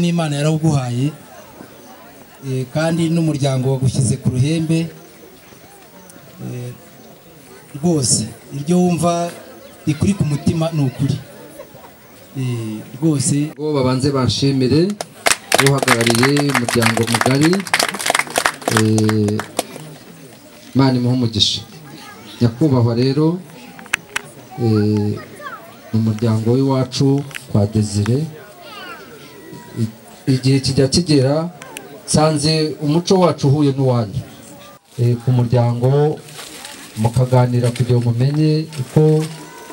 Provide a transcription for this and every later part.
N'Imana yarawuguhaye kandi n'umuryango wagushyize ku ruhembe rwose iryo wumva rikuri ku mutima ni ukuri rwose. Ngo babanze bashimire uhagarariye umuryango mugari, Imana imuhe umugisha. Nyakubahwa rero mu muryango w'iwacu kwa Desire, igihe kijya kigera nsanze umuco wacu uhuye n'uwanyu ku muryango, mukaganira kugira ngo mumenye uko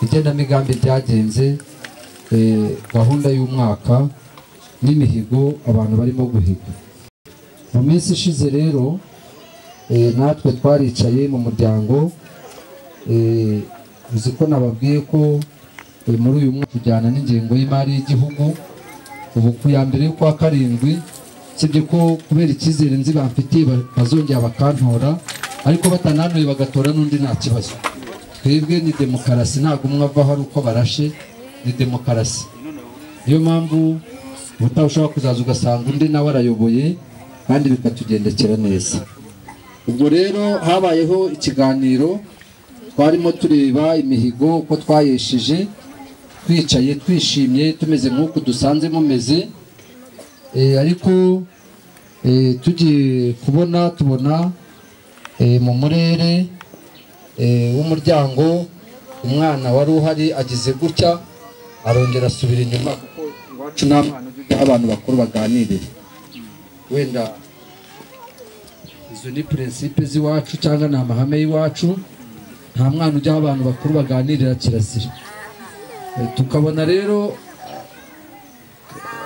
igenamigambi ryagenze, gahunda y'umwaka n'imihigo abantu barimo guhiga. Mu minsi ishize rero natwe twaricaye mu muryango, uzi ko nababwiye ko muri uyu mwaka tujyana n'ingengo y'imari y'igihugu. Ubu ku ya mbere y'ukwa karindwi, sibye ko kubera icyizere nzi bamfitiye bazongera bakantora, ariko batananuye bagatora n'undi nta kibazo. Twebwe ni demokarasi, ntabwo umwe avaho ari uko barashe, ni demokarasi. Niyo mpamvu ubutaha ushobora kuzaza ugasanga undi nawe arayoboye kandi bikatugendekera neza. Ubwo rero habayeho ikiganiro, twarimo tureba imihigo uko twayesheje, twicaye twishimye tumeze nk'uko dusanze mumeze, ariko tugiye kubona tubona mu murere w'umuryango umwana wari uhari agize gutya arongera asubira inyuma, kuko iwacu nta mwana ujya abantu bakuru baganirira. Wenda izo ni principe z'iwacu cyangwa ni amahame y'iwacu, nta mwana ujya abantu bakuru baganirira, kirazira. Tukabona rero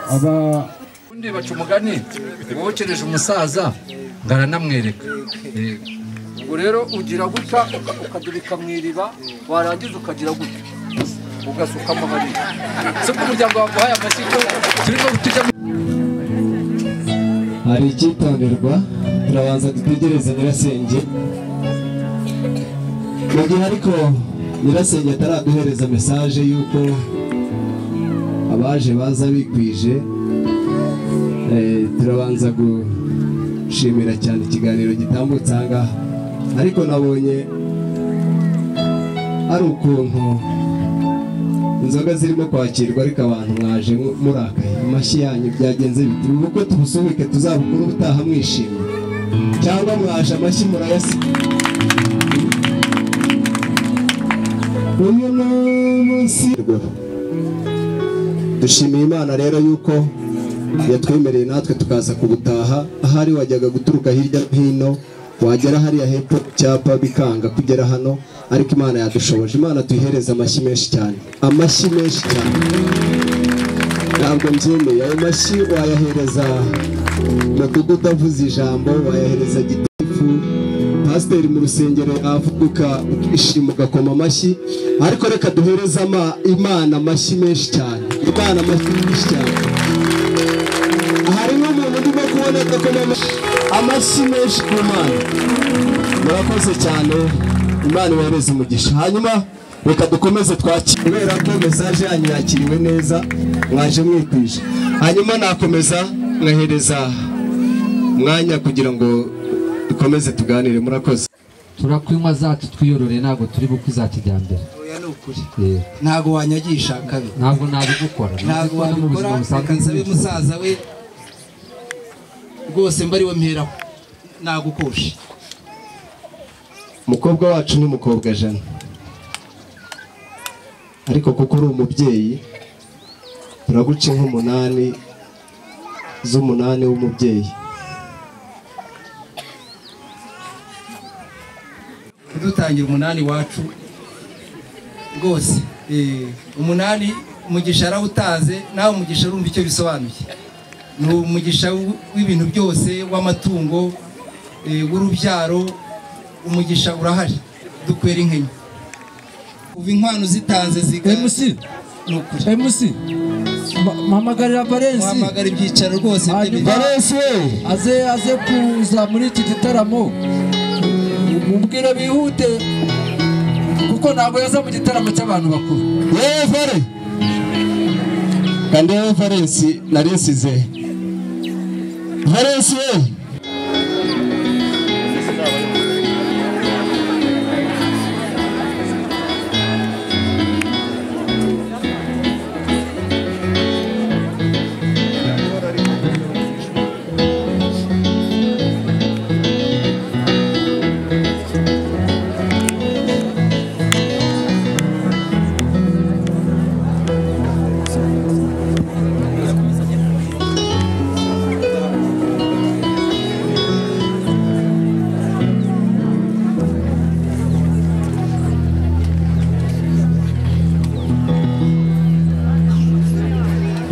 aba undi baca umugani wokereje umusaza ngaranamwereka. Ubwo rero ugira gutya ukadubika mu iriba, warangiza ukagira gutya ugasukamo hariya. Se ko umuryango waguhaye amashyi turimo tujya. Hari icyitonderwa, turabanza dutegereze nyirasenge. Mu gihe ariko nyirasenge ataraduhereza message yuko abaje baza bikwije, turabanza gushimira cyane ikiganiro gitambutse aha ngaha. Ariko nabonye ari ukuntu inzoga zirimo kwakirwa, ariko abantu mwaje murakaye, amashyi yanyu byagenze biti? Ubukwe tubusubike tuzabukuru ubutaha mwishimye, cyangwa mwaje amashyi murayasiga? Uyu ni umunsi dushimiye Imana rero yuko yatwemereye natwe tukaza kubutaha. Ahari wajyaga guturuka hirya no hino, wagera hariya hepfo cyapa bikanga kugera hano, ariko Imana yadushoboje. Imana tuyihereza amashyi menshi cyane, amashyi menshi cyane. Ntabwo mbyemeye, ayo mashyi wayahereza mudugudu avuze ijambo, wayahereza gitifu, pasiteri mu rusengero avuguka ukishima ugakoma amashyi, ariko reka duhereze Imana amashyi menshi cyane, Imana amashyi menshi cyane. Hari nk'umuntu ndimo kubona adakoma amashyi menshi ku Mana. Murakoze cyane, Imana ibahereze umugisha. Hanyuma reka dukomeze twakire, kubera ko message yanyu yakiriwe neza, mwaje mwikwije. Hanyuma nakomeza nkahereza umwanya kugira ngo dukomeze tuganire. Murakoze. Turakwinywa zacu twiyorore, ntabwo turi bukwe za kijyambere. Oya ni ukuri, ntabwo wanyagisha kabi, ntabwo nabigukora, ntabwo wabikora. Reka nsabe musaza we rwose mba ariwe mperaho, nagukoshe. Umukobwa wacu ni umukobwa jana, ariko kuko uri umubyeyi turaguca nk'umunani z'umunani w'umubyeyi. Kudutangira umunani wacu rwose, umunani umugisha arawutaze, nawe umugisha urumva icyo bisobanuye. Ni umugisha w'ibintu byose, w'amatungo, w'urubyaro, umugisha urahari. Dukwera inkenya uva inkwano zitanze ziga MC ni ukuri. MC mpamagarira Valence, muhamagara ibyicaro rwose. Valence aze kuza muri iki gitaramo, mubwire bihute kuko ntabwo yaza mu gitaramo cy'abantu bakuru. Yewe Vale, kandi yewe Valence nari nsize Valens we.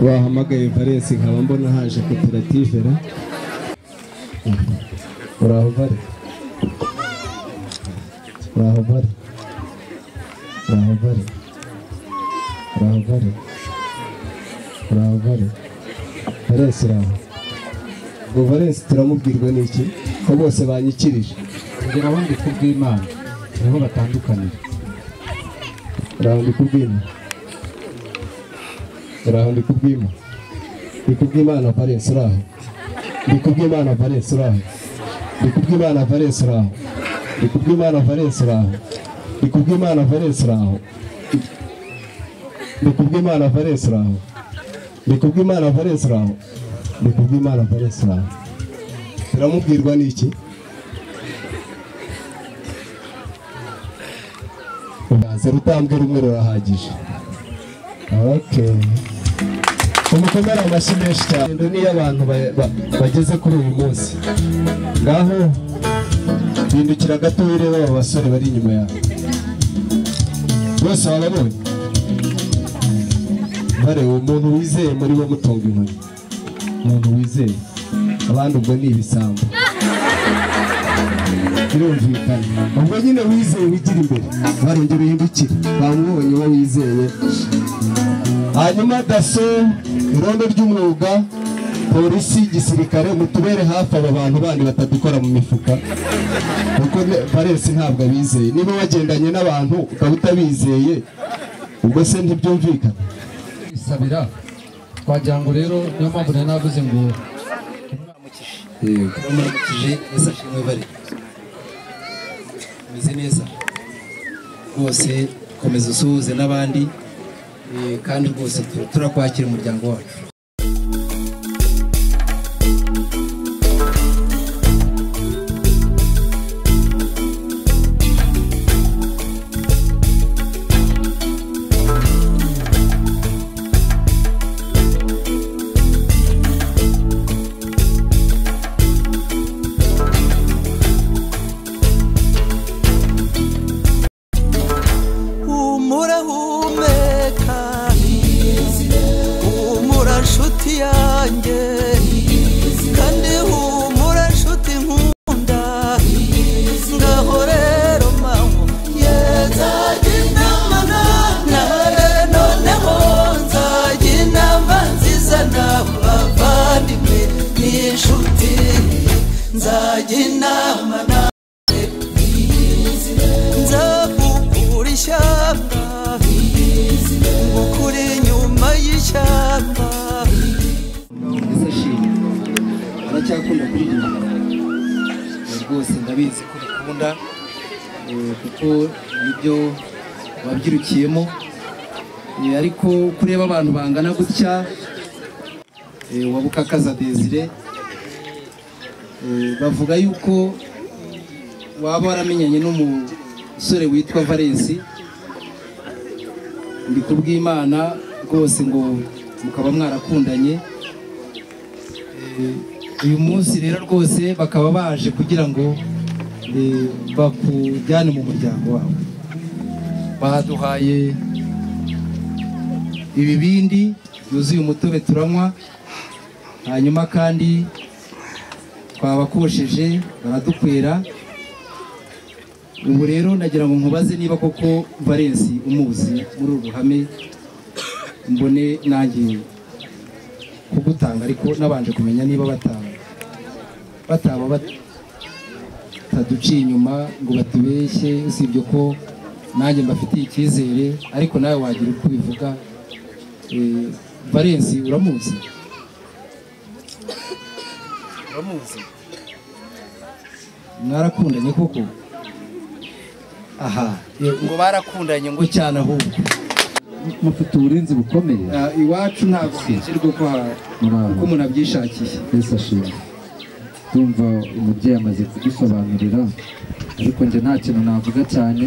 Bahamagaye Valens nkaba mbona haje koperative ra. Uraho Vale. Uraho Vale. Uraho Vale. Uraho Vale. Uraho Vale. Valens uraho. Ngo Valens turamubwirwa n'iki ko bose banyikirije. Kugira aho ndi kubw'Imana niho batandukanira. Uraho ndi kubw'Imana. Uraho ndi kubw'Imana. Ndi kubw'Imana Valens uraho. Ndi kubw'Imana Valens uraho. Ndi kubw'Imana Valens uraho. Ndi kubw'Imana Valens uraho. Ndi kubw'Imana Valens uraho. Ndi kubw'Imana Valens uraho. Ndi kubw'Imana Valens uraho. Ndi kubw'Imana Valens uraho. Turamubwirwa n'iki? Ubanze rutambwe rumwe rurahagije. Okay. Umukomera amashyi menshi cyane niyo abantu bageze kuri uyu munsi. Ngaho hindukira gato urebe aba basore bari inyuma yawe. Bose bababonye. Bare umuntu wizeye muri bo mutunga inkoni. Umuntu wizeye. Abandi ubwo ni ibisambo. Birumvikana. Ubwo nyine wizeye wigira imbere. Barongera uhindukire. Bamubonye uwo wizeye. Hanyuma daso irondo ry'umwuga polisi gisirikare mutubere hafi aba bantu bandi batadukora mu mifuka kuko Valens ntabwo abizeye. Niba wagendanye n'abantu ukaba utabizeye ubwo se ntibyumvikana. Isabira twagira ngo rero niyo mpamvu nari navuze ngo yego muramukije ese ashimwe Vale. Meze neza rwose, komeza usuhuze n'abandi kandi rwose turakwakira umuryango wacu. Aracyakunda kuririmba rwose, ndabizi ko bikunda kuko nibyo wabyirukiyemo, ariko kureba abantu bangana gutya wabukakaza Desire bavuga yuko waba waramenyanye n'umusore witwa Valens ndi kubw'Imana rwose ngo mukaba mwarakundanye. Uyu munsi rero rwose bakaba baje kugira ngo bakujyane mu muryango wawe. Baduhaye ibibindi byuzuye umutobe turanywa, hanyuma kandi twabakosheje baradukwera. Ubu rero nagira ngo nkubaze niba koko Valens umuzi muri uru ruhame, mbone nanjye kugutanga, ariko nabanje kumenya niba bataba bataduciye inyuma ngo batubeshye, usibye ko nanjye mbafitiye icyizere, ariko nawe wagira uko ubivuga. Valens uramuzi? Uramuzi? Mwarakundanye koko? Aha, ngo barakundanye ngo cyane ahubwo. Mufite uburinzi bukomeye. Iwacu ntabwo hinjirwa uko umuntu abyishakiye. Yesu ashimwe. Ndumva umubyeyi amaze kudusobanurira, ariko njye nta kintu navuga cyane,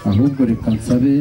ahubwo reka nsabe